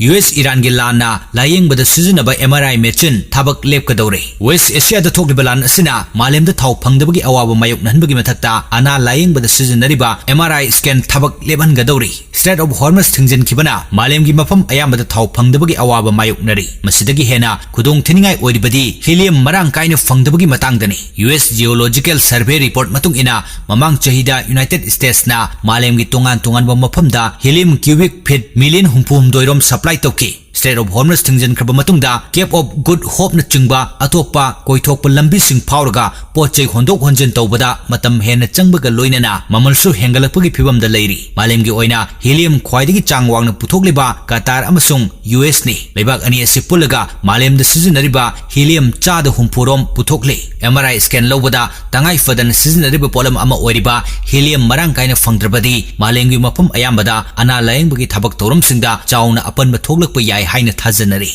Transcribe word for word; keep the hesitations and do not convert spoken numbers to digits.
U S ꯏꯔꯥꯟꯒꯤ ꯂꯥꯟꯅ ꯂꯥꯌꯦꯡꯕꯗ ꯁꯤꯖꯤꯟꯅꯕ M R I machine ꯊꯕꯛ ꯂꯦꯞꯀꯗꯧꯔꯦ꯫ ꯋꯦꯁ ꯑꯦꯁꯤꯌꯥꯗ ꯊꯣꯛꯂꯤꯕ ꯂꯥꯟ ꯑꯁꯤꯅ ꯃꯥꯂꯦꯝꯗ ꯊꯥꯎ ꯐꯪꯗꯕꯒꯤ ꯑꯋꯥꯕ ꯃꯥꯌꯣꯛꯅꯍꯟꯕꯒꯤ ꯃꯊꯛꯇ ꯑꯅꯥ ꯂꯥꯌꯦꯡꯕꯗ ꯁꯤꯖꯤꯟꯅꯔꯤꯕ M R I scan ꯊꯕꯛ ꯂꯦꯞꯍꯟꯒꯗꯧꯔꯤ꯫ Strait of Hormuz ꯊꯤꯡꯖꯤꯟꯈꯤꯕꯅ ꯃꯥꯂꯦꯝꯒꯤ ꯃꯐꯝ ꯑꯌꯥꯝꯕꯗ ꯊꯥꯎ ꯐꯪꯗꯕꯒꯤ ꯑꯋꯥꯕ ꯃꯥꯌꯣꯛꯅꯔꯤ꯫ ꯃꯁꯤꯗꯒꯤ ꯍꯦꯟꯅ ꯈꯨꯗꯣꯡ ꯊꯤꯅꯤꯡꯉꯥꯏ ꯑꯣꯏꯔꯤꯕꯗꯤ helium ꯃꯔꯥꯡ ꯀꯥꯏꯅ ꯐꯪꯗꯕꯒꯤ ꯃꯇꯥꯡꯗꯅꯤ꯫ U S Geological Survey report ꯃꯇꯨꯡ ꯏꯟꯅ, ꯃꯃꯥꯡ ꯆꯍꯤꯗ United Statesꯅ ꯃꯥꯂꯦꯝꯒꯤ ꯇꯣꯉꯥꯟ ꯇꯣꯉꯥꯟꯕ ꯃꯐꯝꯗ helium cubic feet million ꯍꯨꯝꯐꯨ ꯍꯨꯝꯗꯣꯏ ꯔꯣꯝ supply ꯇꯧꯈꯤ꯫ Strait of Hormuz ꯊꯤꯡꯖꯤꯟꯈ꯭ꯔꯕ ꯃꯇꯨꯡꯗ Cape of Good Hopeꯅꯆꯤꯡꯕ ꯑꯇꯣꯞꯄ ꯀꯣꯏꯊꯣꯛꯄ ꯂꯝꯕꯤꯁꯤꯡ ꯐꯥꯎꯔꯒ ꯄꯣꯠ ꯆꯩ ꯍꯣꯟꯗꯣꯛ ꯍꯣꯟꯖꯤꯟ ꯇꯧꯕꯗ ꯃꯇꯝ ꯍꯦꯟꯅ ꯆꯪꯕꯒ ꯂꯣꯏꯅꯅ ꯃꯃꯜꯁꯨ ꯍꯦꯟꯒꯠꯂꯛꯄꯒꯤ ꯐꯤꯚꯝꯗ ꯂꯩꯔꯤ꯫ ꯃꯥꯂꯦꯝꯒꯤ ꯑꯣꯏꯅ helium ꯈ꯭ꯋꯥꯏꯗꯒꯤ ꯆꯥꯡ ꯋꯥꯡꯅ ꯄꯨꯊꯣꯛꯂꯤꯕ ꯀꯇꯥꯔ ꯑꯃꯁꯨꯡ U S ꯅꯤ꯫ ꯂꯩꯕꯥꯛ ꯑꯅꯤ ꯑꯁꯤ ꯄꯨꯜꯂꯒ ꯃꯥꯂꯦꯝꯗ ꯁꯤꯖꯤꯟꯅꯔꯤꯕ helium ꯆꯥꯗ ꯍꯨꯝꯐꯨ ꯔꯣꯝ ꯄꯨꯊꯣꯛꯂꯤ꯫ M R I scan ꯂꯧꯕꯗ ꯇꯉꯥꯏ ꯐꯗꯅ ꯁꯤꯖꯤꯟꯅꯔꯤꯕ ꯄꯣꯠꯂꯝ ꯑꯃ ꯑꯣꯏꯔꯤꯕ helium ꯃꯔꯥꯡ ꯀꯥꯏꯅ ꯐꯪꯗ꯭ꯔꯕꯗꯤ ꯃꯥꯂꯦꯝꯒꯤ ꯃꯐꯝ ꯑꯌꯥꯝꯕꯗ ꯑꯅꯥ ꯂꯥꯌꯦꯡꯕꯒꯤ ꯊꯕꯛ ꯊꯧꯔꯝꯁꯤꯡꯗ ꯆꯥꯎꯅ ꯑꯄꯟꯕ ꯊꯣꯛꯂꯛꯄ ꯌꯥꯏ ꯍꯥꯏꯅ ꯊꯥꯖꯅꯔꯤ꯫